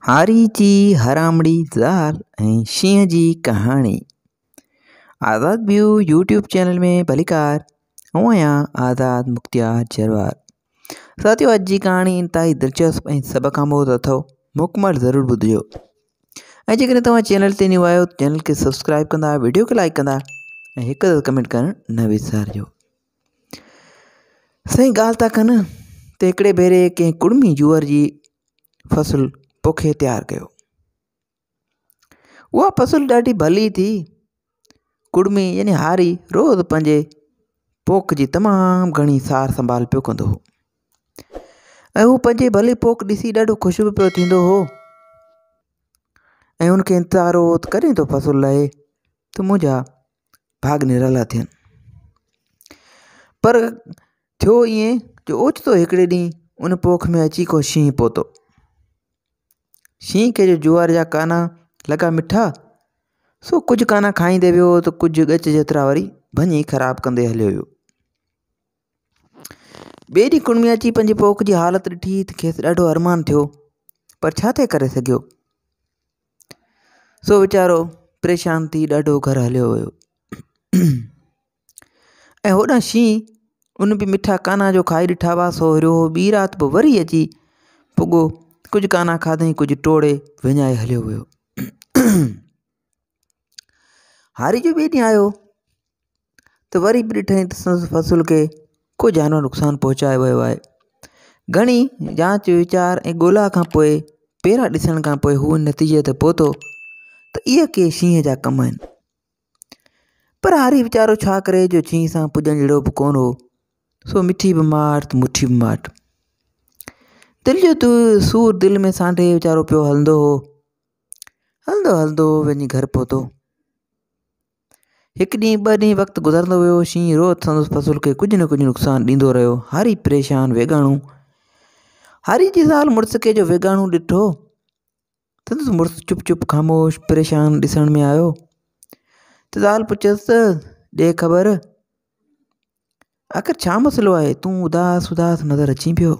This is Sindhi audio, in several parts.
هاري جي حرامڙي زال ۽ شينهن جي ڪهاڻي. آزاد ويو يوٽيوب چينل ۾ ڀليڪار. آئون آهيان آزاد مختيار جروار. ساٿيو اڄ جي ڪهاڻي انتهائي دلچسپ ۽ سبق آموز اٿو، مڪمل ضرور ٻڌجو. ۽ جيڪڏهن توهان چينل تي نيو آهيو ته چينل کي سبسڪرائب ڪندا، ويڊيو کي لائڪ ڪندا ۽ هڪ دفعو ڪمينٽ ڪرڻ نه وسارجو. سائين ڳالهه ٿا ڪن ته هڪڙي ڀيري ڪنهن ڪڙمي جوئر جي فصل پوکي تيار ڪيو. اها فصل ڏاڍي ڀلي ٿي. ڪڙمي يعني هاري روز پنهنجي پوک جي تمام گهڻي سار سنڀال پيو ڪندو هو ۽ هو پنهنجي ڀلي پوک ڏسي ڏاڍو خوش به پيو ٿيندو هو ۽ هن کي انتظار هو ته ڪڏهن ٿو فصل لهي ته منهنجا ڀاڳ نرالا ٿين. پر ٿيو ائين جو اوچتو هڪڙي ڏينهن ان پوک ۾ اچي ڪو شينهن پهتو. شينهن کي جو جوئر جا ڪانا لڳا مٺا، سو ڪجهه ڪانا کائيندي ويو ته ڪجهه ڳچ جيترا وري ڀڃي خراب ڪندي هليو ويو. ٻئي ڏينهن ڪڙمي اچي پنهنجي پوک جي حالت ڏٺي ته کيس ڏاڍو ارمان ٿيو، پر ڇا ٿي ڪري سگهيو. سو ويچارو پريشان ٿي ڏاڍو گهر هليو ويو. ۽ هوڏانهن شينهن ان به مٺا ڪانا جو کائي ڏٺا هئا سو هريو هو ٻي رات به وري اچي پڳو، ڪجهه ڪانا کاڌائين ڪجهه ٽوڙي وڃائي هليو ويو. هاري جو ٻئي ڏينهن آيو ته وري به ڏٺائين ته سندس فصل کي ڪو جانور نقصان پهچائي ويو آهي. گهڻي جانچ ويچار ۽ ڳولا کان پوء پيرا ڏسڻ کان پوء هو ان نتيجي تي پهتو ته اهي ڪي شينهن جا ڪم آهن. پر هاري ويچارو ڇا ڪري جو شينهن سان پڄڻ جهڙو به ڪونه هو، سو مٺي به ماٺ ته مٺي به ماٺ. دل جو سور دل ۾ سانڍي ويچارو پيو هلندو هو. هلندو هلندو وڃي گهر پهتو. هڪ ڏينهن ٻه ڏينهن وقت گذرندو ويو، شينهن روز سندس فصل کي ڪجهه نه ڪجهه نقصان ڏيندو رهيو. هاري پريشان ويڳاڻو. هاري جي زال مڙس کي جو ويڳاڻو ڏٺو، سندس مڙس چپ چپ خاموش پريشان ڏسڻ ۾ آيو ته زال پڇيس ته ڏي خبر آخر ڇا مسئلو آهي، تون اداس اداس نظر اچين پيو.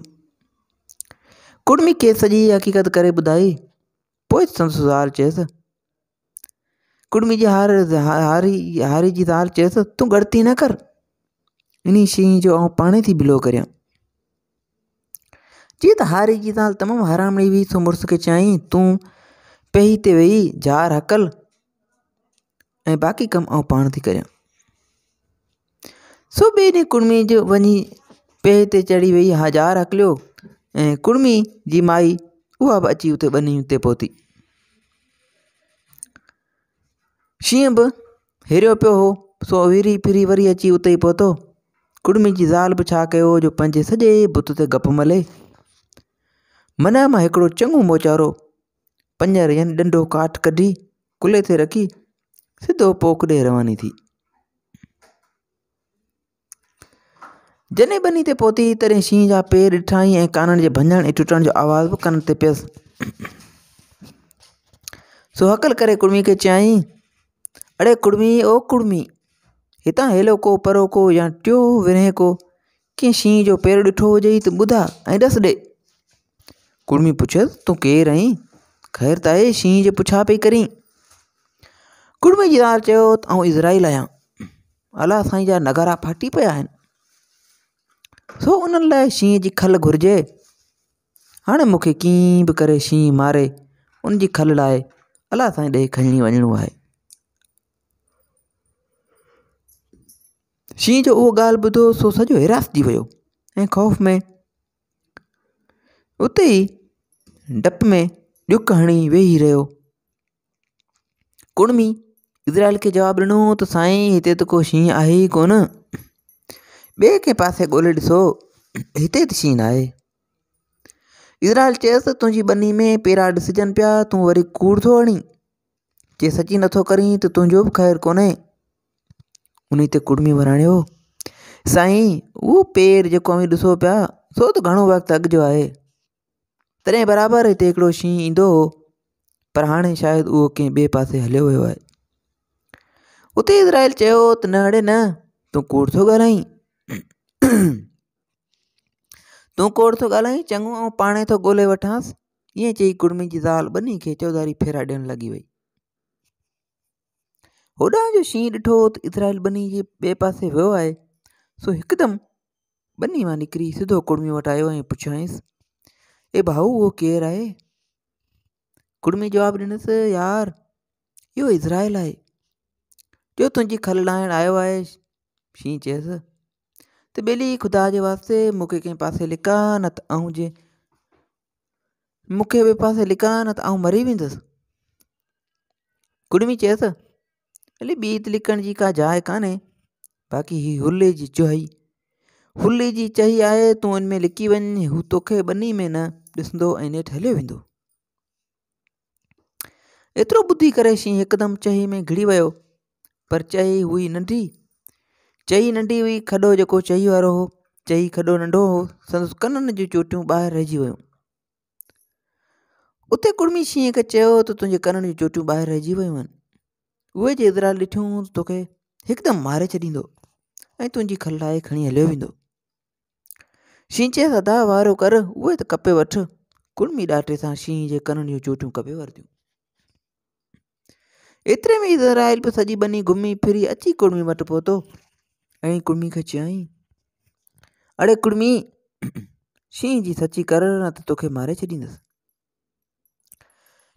ڪڙمي کيس سڄي حقيقت ڪري ٻڌائي. پوء سندس زال چيس، ڪڙمي جي هار هاري هاري جي زال چيس، تون ڳڻتي نه ڪر، انهي شينهن جو آئون پاڻهي ٿي بلو ڪريان. جيئن ته هاري جي زال تمام حرامڻي هئي، سو مڙس کي چيائين، تون پيهي تي ويهي جار هڪل ۽ باقي ڪم آئون پاڻ ٿي ڪريان. سو ٻئي ڏينهن ڪڙمي جو وڃي پيهي تي چڙهي ويهي هزار هڪليو ۽ ڪڙمي جي مائي اها به اچي اتي ٻني تي پهتي. شينهن به هريو پيو هو سو هري ڦري وري اچي اتي ئي پهتو. ڪڙمي جي زال به ڇا ڪيو جو پنهنجي سڄي بت تي گپ ملي منع مان هڪڙو چڱو موچارو پڃر يعني ڏنڊو ڪاٺ ڪڍي ڪلهي تي رکي سڌو پوک ڏي رواني ٿي. جڏهن ٻني تي پهتي تڏهن شينهن جا پير ڏٺائين ۽ ڪانن جي ڀڃڻ ۽ ٽٽڻ جو آواز به ڪن تي پيس. سو هڪل ڪري ڪڙمي کي چيائين، اڙي ڪڙمي او ڪڙمي، هتان هيلو ڪو پرو ڪو يا ٽيو ورهين ڪو ڪنهن شينهن جو پير ڏٺو هجئي ته ٻڌاء ۽ ڏس ڏي. ڪڙمي پڇيس، تون ڪير آهين؟ خير ته آهي، شينهن جي پڇا پئي ڪرين؟ ڪڙمي جي زال چيو ته آئون عزرائيل آهيان. الله سائين جا نغارا ڦاٽي پيا آهن، سو انهن لاء شينهن جي کل گهرجي. هاڻي مون کي ڪيئن به ڪري شينهن ماري ان جي کل لاهي الله سائين ڏي کڻي وڃڻو آهي. شينهن جو اهو ڳالهه ٻڌو سو سڄو هراسجي ويو ۽ خوف ۾ اتي ئي ڊپ ۾ ڏڪ هڻي ويهي رهيو. ڪڙمي عزرائيل کي جواب ڏنو ته سائين هتي ته ڪو شينهن آهي ئي ڪونه، ٻئي ڪنهن پاسي ڳولي ڏسو، هتي ته شينهن ناهي. عزرائيل چيس ته تنهنجي ٻني ۾ پيرا ڏسجن پيا، تون وري ڪوڙ ٿو هڻين، جي سچي نٿو ڪرين ته تنهنجو به خير ڪونهي. انهي تي ڪڙمي وراڻيو، سائين اهو پير جيڪو اوهين ڏسو پيا سو ته گهڻو وقت اڳ جو آهي، تڏهن برابر هتي هڪڙو شينهن ايندو هو، پر هاڻي شايد اهو ڪنهن ٻئي پاسي هليو ويو آهي. اتي عزرائيل چيو ته نه اڙي نه، تون ڪوڙ ٿو ڳالهائين، تون ڪوڙ ٿو ڳالهائين، چڱو آئون پاڻهي ٿو ڳولي وٺانس. ائين چئي ڪڙمي جي زال ٻني کي چوڌاري ڦيرا ڏيڻ لڳي وئي. هوڏانهن جو شينهن ڏٺو ته عزرائيل ٻني جي ٻئي پاسي ويو آهي، سو هڪدم ٻني مان نڪري سڌو ڪڙمي وٽ آيو ۽ پڇيائينس، اي ڀائو اهو ڪير آهي؟ ڪڙمي جواب ڏنس، يار اهو عزرائيل آهي، جو تنهنجي کل لاهڻ آيو آهي. شينهن چيس ته ٻيلي خدا جي واسطي مون کي ڪنهن پاسي لڪاء نه ته آئون جي مون کي ٻئي پاسي لڪاء نه ته آئون مري ويندس. ڪڙمي چيس علي ٻي ته لڪڻ جي ڪا جاء ڪانهي، باقي هي هلي جي چهي هلي جي چهي آهي، تون ان ۾ لڪي وڃ، هو توکي ٻني ۾ نه ڏسندو ۽ نيٺ هليو ويندو. ايترو ٻڌي ڪري شينهن هڪدم چهي ۾ گهڙي ويو، پر چهي هئي ننڍي. چهي ننڍي هئي، کڏو جيڪو چهي وارو هو، چهي کڏو ننڍو هو، سندس ڪنن جون چوٽيون ٻاهر رهجي ويون. اتي ڪڙمي شينهن کي چيو ته تنهنجي ڪنن جون چوٽيون ٻاهر رهجي ويون آهن، اهي جي عزرائيل ڏٺيون ته توکي هڪدم ماري ڇڏيندو ۽ تنهنجي کل لاهي کڻي هليو ويندو. شينهن چيس، ادا وارو ڪر، اهي ته ڪپي وٺ. ڪڙمي ڏاٽي سان شينهن جي ڪنن جون چوٽيون ڪپي ورتيون. ايتري ۾ عزرائيل به سڄي ٻني گهمي ڦري اچي ڪڙمي وٽ پهتو ۽ ڪڙمي کي چيائين، اڙي ڪڙمي، شينهن جي سچي ڪر نه ته توکي ماري ڇڏيندس،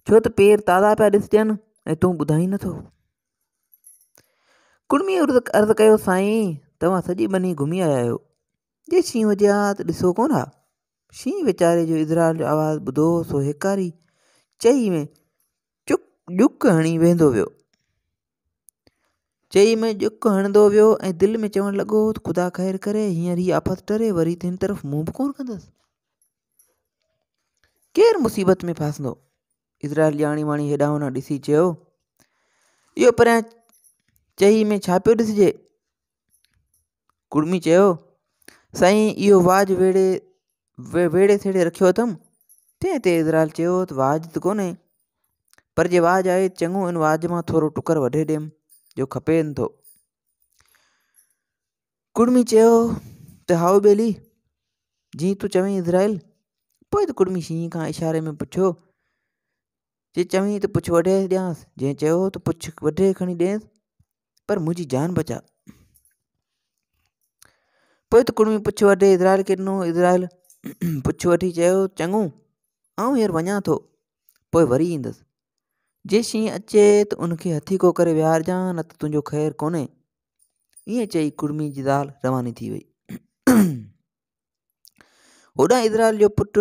ڇو ته پير تازا پيا ڏسجن ۽ تون ٻڌائين نٿو. ڪڙمي عرض ڪيو، سائين توهان سڄي ٻني گهمي آيا آهيو، جي شينهن هجي ها ته ڏسو ڪونه ها. شينهن ويچاري جو عزرائيل جو آواز ٻڌو سو هيڪاري چئي ۾ چڪ ڄڪ هڻي ويهندو ويو. چئي ۾ ڄڪ هڻندو ويو ۽ دل ۾ چوڻ لڳو ته خدا خير ڪري، هينئر هي آفت ٽري وري ته هن طرف منهن به ڪونه ڪندس. ڪير مصيبت ۾ ڦاسندو؟ عزرائيل ڄاڻي واڻي هيڏانهن هوڏانهن ڏسي چيو، اهو پريان چهي ۾ ڇا پيو ڏسجي؟ ڪڙمي چيو، سائين اهو واجهه ويڙهي ويڙهي سيڙهي رکيو اٿم. تنهن تي عزرائيل چيو ته واجهه ته ڪونهي، پر جي واجهه آهي ته چڱو ان واجهه مان ٿورو ٽڪر وڍي ڏيم جو کپي نٿو. ڪڙمي چيو ته هائو ٻيلي، جيئن تون چوين عزرائيل. پوء ته ڪڙمي شينهن کان اشاري ۾ پڇيو، جي چوين ته پڇ وڍي ڏيانس. جنهن چيو ته پڇ وڍي کڻي ڏينس، پر منهنجي جان بچاء. پوء ته ڪڙمي پڇ وڍي عزرائيل کي ڏنو. عزرائيل پڇ وٺي چيو، چڱو آئون هينئر وڃان ٿو، پوء وري ايندس. جي شينهن اچي ته ان کي هٿيڪو ڪري ويهارجان، نه ته تنهنجو خير ڪونهي. ائين چئي ڪڙمي جي زال رواني ٿي وئي. هوڏانهن عزرائيل جو پٽ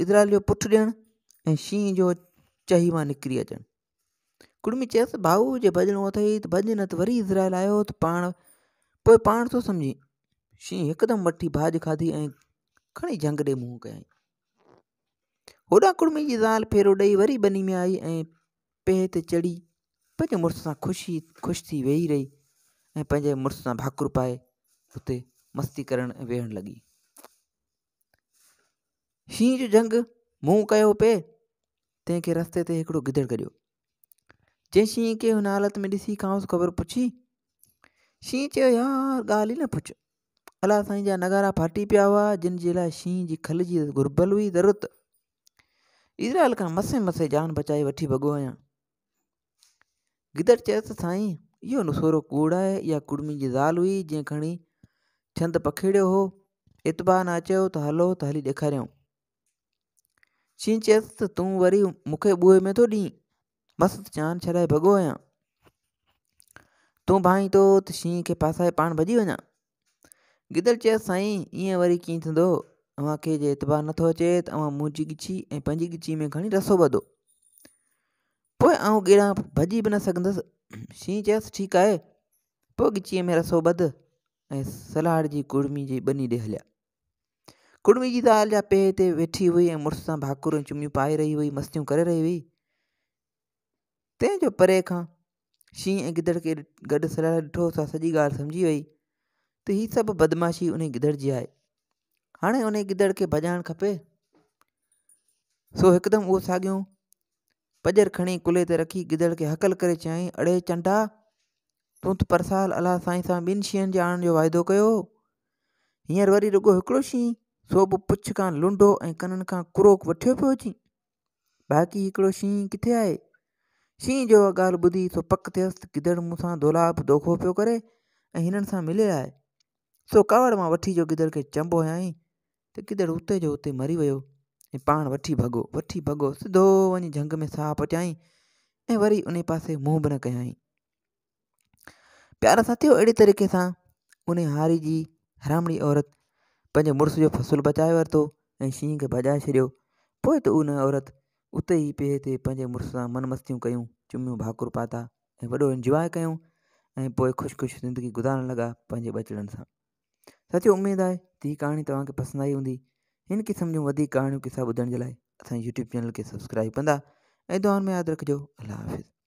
عزرائيل جو پٺ ڏيڻ ۽ شينهن جو چهي مان نڪري اچڻ. ڪڙمي چيس، ڀائو جي ڀڄڻو اٿئي ته ڀڄ، نه ته وري عزرائيل آيو ته پاڻ پوء پاڻ ٿو سمجهين. شينهن هڪدم وٺي ڀاڄ کاڌي ۽ کڻي جهنگ ڏي منهن ڪيائين. هوڏانهن ڪڙمي جي زال ڦيرو ڏئي وري ٻني ۾ آئي ۽ پيهه تي چڙهي پنهنجي مڙس سان خوشي خوش ٿي ويهي رهي ۽ پنهنجي مڙس سان ڀاڪر پائي اتي مستي ڪرڻ ۽ ويهڻ لڳي. شينهن جو جهنگ منهن ڪيو پئي تنهن کي رستي تي هڪڙو گدڙ گڏيو، جنهن شينهن کي هن حالت ۾ ڏسي کانئس خبر پڇي. شينهن چيو، يار ڳالهه ئي نه پڇ، الله سائين جا نغارا ڦاٽي پيا هئا، جن جي لاء شينهن جي کل جي گهربل هئي ضرورت. عزرائيل کان مسي مسي جان بچائي وٺي ڀڳو آهيان. گدڙ چيس ته سائين اهو نسورو ڪوڙ آهي، اها ڪڙمي جي زال هئي جنهن کڻي ڇند پکيڙيو هو، اعتبار نه اچيو ته هلو ته هلي ڏيکاريائون. شينهن چيس ته تون وري مون کي ٻوهي ۾ ٿو ڏين، مس ته جان ڇڏائي ڀڳو آهيان. تون ڀانئين ٿو ته شينهن کي ڦاسائي پاڻ ڀڄي وڃان. گدڙ چيس سائين ائين وري ڪيئن ٿيندو، اوهان کي جي اعتبار نٿو اچي ته اوهان منهنجي ڳچي ۽ پنهنجي ڳچي ۾ کڻي رسو ٻڌو، پوء آئون ڳيڙان ڀڄي به نه سگهندس. شينهن چيس ٺيڪ آهي، پوء ڳچيء ۾ رسو ٻڌ ۽ سلهاڙجي ڪڙمي جي ٻني ڏي هليا. ڪڙمي جي زال جا پيهه تي ويٺي هئي ۽ مڙس سان ڀاڪر ۽ چميون پائي رهي هئي، مستيون ڪري رهي هئي، تنهن جو پري کان شينهن ۽ گدڙ کي گڏ سلهاڙيل ڏٺو سا سڄي ڳالهه سمجهي وئي ته هي سڀ بدمعاشي انهي گدڙ جي آهي، هاڻي انهي گدڙ کي ڀڄائڻ کپي. سو هڪدم اهو ساڳيو پڄر کڻي ڪلهي تي رکي گدڙ کي هڪل ڪري چيائين، اڙي چنڊا! تون ته پرسال الله سائين سان ٻن شينهن جي آڻڻ جو واعدو ڪيو هو، هينئر وري رڳو هڪڙو شينهن، سو به پڇ کان لنڊو ۽ ڪنن کان ڪرو وٺيو پيو اچين. باقي هڪڙو شينهن ڪٿي آهي؟ شينهن جو اها ڳالهه ٻڌي سو پڪ ٿيس ته گدڙ مون سان دولاب دوکو پيو ڪري ۽ هنن سان مليل آهي. سو ڪاوڙ مان وٺي جو گدڙ کي چنبو هنيائين ته گدڙ اتي جو اتي مري ويو ۽ پاڻ وٺي ڀڳو، وٺي ڀڳو، سڌو وڃي جهنگ ۾ ساهه پٽيائين ۽ وري انهي پاسي منهن به نه ڪيائين. پيارا ساٿيو اهڙي طريقي سان ان هاري جي حرامڙي عورت پنهنجي مڙس جو فصل بچائي ورتو ۽ شينهن کي ڀڄائي ڇڏيو پوء ته ان عورت اتي ئي پيهي تي پنهنجي مڙس سان من مستيون ڪيون چميون ڀاڪر پاتا ۽ وڏو انجواء ڪيون ۽ پوء خوش خوش زندگي گذارڻ لڳا پنهنجي ٻچڙن سان ساٿيو اميد آهي ته هي ڪهاڻي توهان کي پسند آئي هوندي هن قسم جون وڌيڪ ڪهاڻيون قصا ٻڌڻ جي لاء اسان يوٽيوب چينل کي سبسڪرائب ڪندا ۽ دعائن ۾ ياد رکجو الله حافظ.